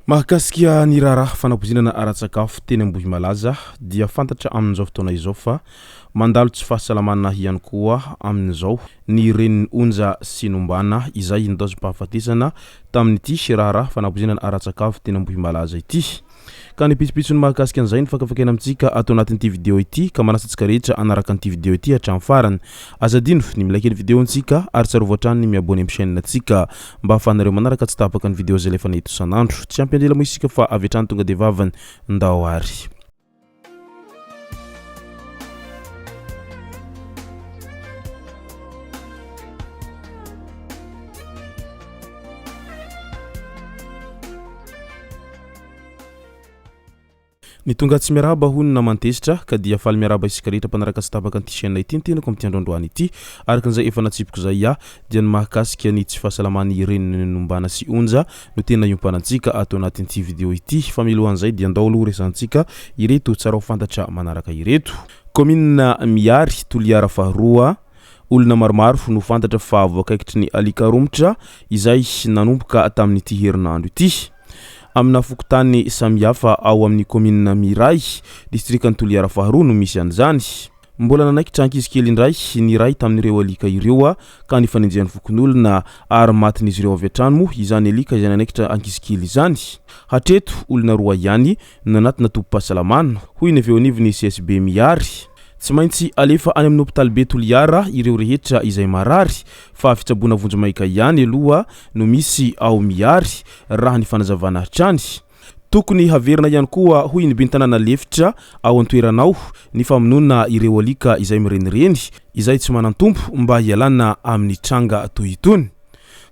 Mahakasika ny raharaha fanapoizinana ara-tsakafo teny Ambohimalaza dia fantatra amin'izao fotoana izao fa mandalo tsy fahasalamana ihany koa amin'izao ny renin'i Onja Sinombana izay nidaozim-pahafatesana tamin'ity raharaha fanapoizinana ara-tsakafo teny Ambohimalaza ity. Ka ny pitsopitsony mahakasika an'izay no fakafakaina amintsika ato anatin'ity video ity ka manasa antsika rehetra hanaraka an'ity video ity hatramin'ny farany. Aza adino ny mi-like ny video ntsika ary tsarovy hatrany ny mi-abonner amin'ny chaîne ntsika mba ahafahanareo manaraka tsy tapaka ny video izay alefanay eto isan'andro. Tsy ampy andrela moa isika fa avy hatrany tonga dia vavany. Ndao ary. Ny tonga tsy miarahaba hono naman-tezitra ka dia faly miarahaba isika rehetra mpanaraka tsy tapaka an'ity chaîne ity ny tenako amin'ity andro androany ity. Araka an'izay efa natsipiko izay aho dia ny mahakasika ny tsy fahasalaman'ny reniny Nombana sy Onja no tena iompanantsika ato anatin'ity vidéo ity. Fa mialohan'izay dia ndao aloha resahantsika ireto tsara ho fantatra manaraka ireto. Kaominina Miary, Toliara faharoa. Olona maromaro no fantatra fa voakaikitry ny alika romotra izay nanomboka tamin'ity herinandro ity. Amina fokontany samihafa ao amin'ny kaominina Miray, distrikan'i Toliara faharoa no misy an'izany. Mbola nanaikitra ankizy kely indray ny iray tamin'ireo alika ireo ka nifanenjehan'ny fokonolona ary matin'izy ireo avy hatrany moa izany alika izay nanaikitra ankizy kely izany. Hatreto, olona roa ihany no nanatona tobim-pahasalamana, hoy ny avy eo anivon'ny CSB Miary. Tsy maintsy alefa any amin'ny hopitalibe Toliara ireo rehetra izay marary fa fitsaboana vonjimaika ihany aloha no misy ao Miary, raha ny fanazavana hatrany. Tokony haverina ihany koa, hoy ny ben'ny tanàna lefitra ao an-toerana ao, ny famonoana ireo alika izay mirenireny izay tsy manan-tompo mba hialana amin'ny tranga toy itony.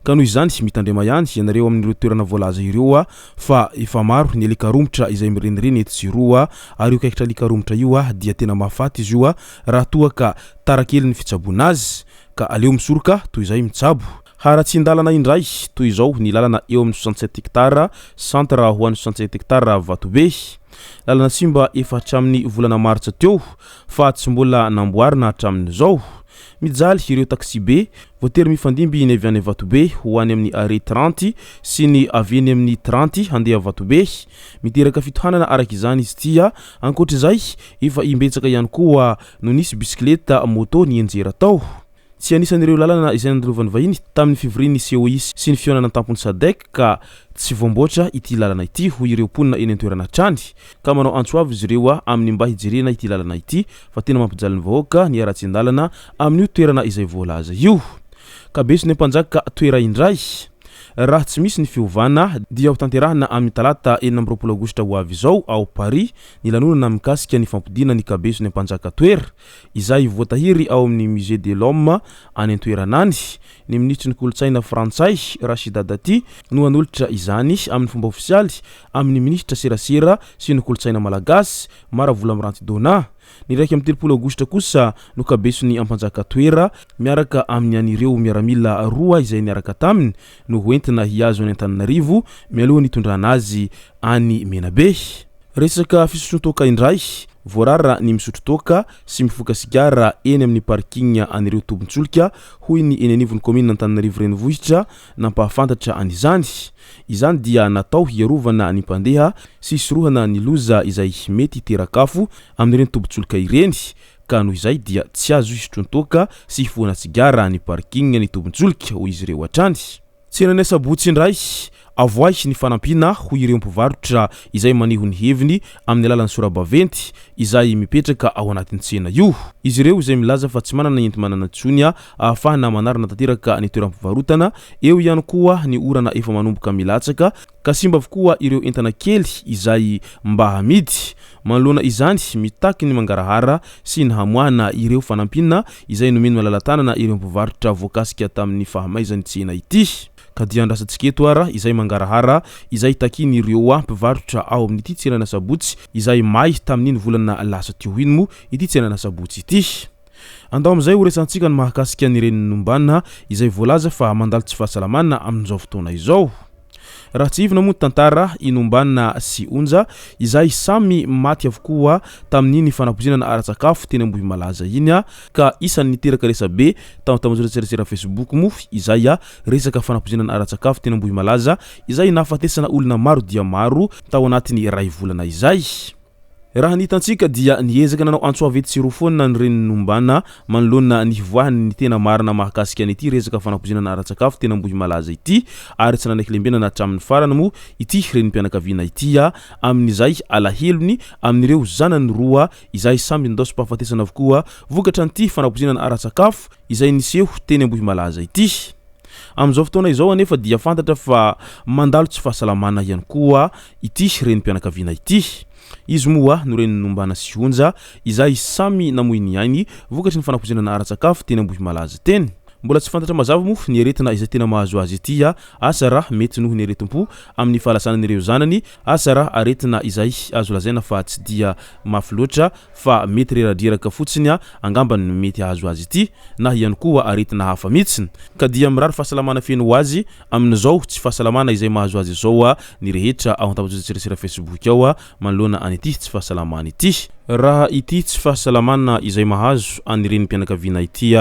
Ka noho izany, mitandrema ihany ianareo amin'ireo toerana voalaza ireo fa efa maro ny alika romotra izay mirenireny etsy sy eroa ary io kaikitra alika romotra io dia tena mahafaty izy io raha toa ka tara kely ny fitsaboana azy ka aleo misoroka toy izay mitsabo. Haratsian-dalana indray toy izao ny lalana eo amin'ny 67 hectares centre ho an'ny 67 hectares Vatobe. Lalana simba efa hatramin'ny volana martsa teo fa tsy mbola namboarina hatramin'izao. Mijaly ireo taksibe, voatery mifandimby ny avy any Vatobe ho any amin'ny arrêt 30 sy ny avy eny amin'ny 30 handeha Vatobe. Miteraka fitohanana araka izany izy ity. Ankoatra izay, efa imbetsaka ihany koa no nisy bisikileta, moto nianjera tao. Tsy anisan'ireo lalana izay nandalovan'ny vahiny tamin'ny fivorian'ny COI sy ny fihaonana an-tampon'ny Sadec ka tsy voamboatra ity lalana ity, hoy ireo mponina eny an-toerana hatrany. Ka manao antso avo izy ireo amin'ny mba hijerena ity lalana ity fa tena mampijaly ny vahoaka ny haratsian-dalana amin'io toerana izay voalaza io. Kabeso ny Ampanjaka toera indray. Raha tsy misy ny fiovana dia ho tanterahina amin'ny talata 26 aogositra ho avy izao ao Paris ny lanonana mikasika ny fampodiana ny Kabeso ny Ampanjaka toera izay voatahiry ao amin'ny Musée de l'Homme any an-toerana any. Ny minisitry ny kolontsaina frantsay, Rachida Dati, no hanolotra izany amin'ny fomba ofisialy amin'ny minisitra serasera sy ny kolontsaina malagasy, Mara Volamiranty Donna. Ny 31 aogositra kosa no kabeson'ny Ampanjaka Toera miaraka amin'ny an'ireo miaramila roa izay niaraka taminy no hoentina hihazo any Antananarivo mialoha ny hitondrana azy any Menabe. Resaka fisotroan-toaka indray, voarara ny misotro toaka sy mifoka sigara eny amin'ny parking an'ireo tobin-tsolika, hoy ny eny anivon'ny kaominina Antananarivo Renivohitra nampahafantatra an'izany. Izany dia natao hiarovana ny mpandeha sy hisorohana ny loza izay mety hiteraka afo amin'ireny tobin-tsolika ireny, ka noho izay dia tsy azo hisotroan-toaka sy hifohana sigara ny parking ny tobin-tsolika, hoy izy ireo hatrany. Tsenan'ny asabotsy indray, avoahy ny fanampiana hoy ireo mpivarotra izay maneho ny heviny amin'ny alalan'ny sora-baventy izay mipetraka ao anatin'ny tsena io. Izy ireo izay milaza fa tsy manana enti-manana intsony ahafahana manarina tanteraka ny toeram-pivarotana, eo ihany koa ny orana efa manomboka milatsaka ka simba avokoa ireo entana kely izay mba hamidy. Manoloana izany, mitaky ny mangarahara sy ny hamoahana ireo fanampiana izay nomeny malala-tanana ireo mpivarotra voakasika tamin'ny fahamaizan'ny tsena ity. Ka dia andrasantsika eto ara izay mangarahara izay takian'ireo mpivarotra ao amin'ity tsenan'Asabotsy izay may tamin'iny volana lasa teo iny moa ity tsenan'Asabotsy ity. Andao amin'izay ho resahantsika ny mahakasika ny renin'i Nombana izay voalaza fa mandalo tsy fahasalamana amin'izao fotoana izao. Raha tsiahivina moa ny tantara, i Nombana sy Onja izay samy maty avokoa tamin'iny fanapoizinana ara-tsakafo teny Ambohimalaza iny ka isan'ny niteraka resabe tao an-tambajotran-tserasera Facebook moa izay resaka fanapoizinana ara-tsakafo teny Ambohimalaza izay nahafatesana olona maro dia maro tao anatin'ny iray volana izay. Raha ny hitantsika dia niezaka nanao antso avo etsy sy eroa foana ny renin'i Nombana manoloana ny hivoahany ny tena marina mahakasika an'ity resaka fanapoizinana ara-tsakafo teny Ambohimalaza ity ary tsy nanaiky lembenana hatramin'ny farany moa ity renim-pianakaviana ity amin'izay alahelony amin'ireo zanany roa izay samy nindaosim-pahafatesana avokoa vokatra an'ity fanapoizinana ara-tsakafo izay niseho teny Ambohimalaza ity. Amin'izao fotoana izao anefa dia fantatra fa mandalo tsy fahasalamana ihany koa ity renim-pianakaviana ity. Izy moa no renin'i Nombana sy Onja izay samy namoy ny ainy vokatry ny fanapoizinana ara-tsakafo teny Ambohimalaza teny. Mbola tsy fantatra mazava moa ny aretina izay tena mahazo azy ity, asa raha mety noho ny aretim-po amin'ny fahalasanan'ireo zanany, asa raha aretina izay azo lazaina fa tsy dia mafy loatra fa mety reradreraka fotsiny angamba no mety hahazo azy ity na ihany koa aretina hafa mihitsy ka dia mirary fahasalamana feno ho azy amin'izao tsy fahasalamana izay mahazo azy izao ny rehetra ao an-tambajotran-tserasera Facebook ao manoloana an'ity tsy fahasalamana ity. Raha ity tsy fahasalamana izay mahazo an'ny renim-pianakaviana ity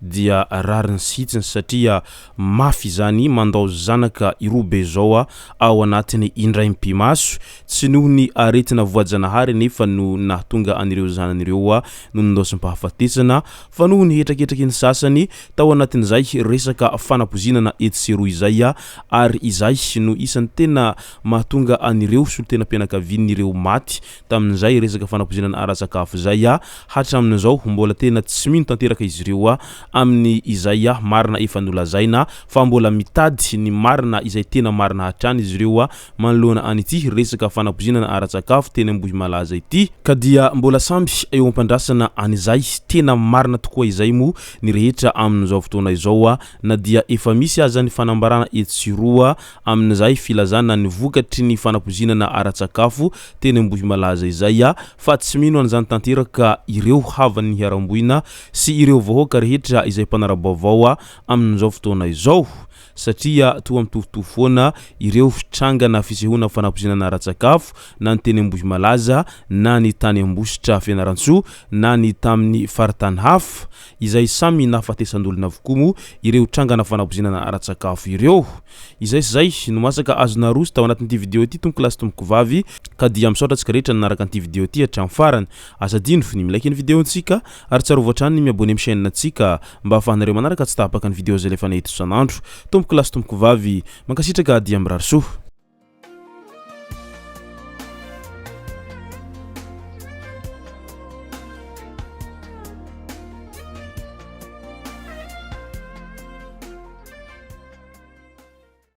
dia rariny sy hitsiny satria mafy izany mandao zanaka iroa be izao ao anatin'ny indray mipi-maso Tsy noho ny aretina voajanahary anefa no nahatonga an'ireo zanany ireo no nindaosim-pahafatesana fa noho ny hetraketraky ny sasany tao anatin'izay resaka fanapoizinana etsy sy eroa izay ary izay no isan'ny tena mahatonga an'ireo solontenam-pianakavian'ireo maty tamin'izay resaka fanapoizinana ara-tsakafo izay hatramin'izao mbola tena tsy mino tanteraka izy ireo amin'ny izay marina efa nolazaina fa mbola mitady ny marina izay tena marina hatrany izy ireo manoloana an'ity resaka fanapoizinana ara-tsakafo teny Ambohimalaza ity, ka dia mbola samby eo am-pandrasana an'izay tena marina tokoa izay moa ny rehetra amin'izao fotoana izao na dia efa misy aza ny fanambarana etsy sy roa amin'izay filazana ny vokatry ny fanapoizinana ara-tsakafo teny Ambohimalaza izay fa tsy mino an'izany tanteraka ireo havan'ny niharam-boina sy ireo vahoaka rehetra izay mpanara-baovao amin'izao fotoana izao. satria toa mitovitovy foana ireo trangana fisehoana fanapoizinana ara-tsakafo na ny teny Ambohimalaza na ny tany Ambositra Fianarantsoa na ny tamin'ny faritany hafa izay samy nahafatesan'olona avokoa moa ireo trangana fanapoizinana ara-tsakafo ireo. Izay sy izay no masaka azo naroso tao anatin'ity video ity tompokolahy sy tompokovavy ka dia misaotra antsika rehetra nanaraka an'ity video ity hatramin'ny farany. Aza adino ny mi-like ny video-ntsika ary tsarovy hatrany ny mi-abonner amin'ny chaîne-ntsika mba ahafahanareo manaraka tsy tapaka ny video izay alefanay eto isan'andro. Tompoko lahy sy tompoko vavy, mankasitraka dia mirary soa.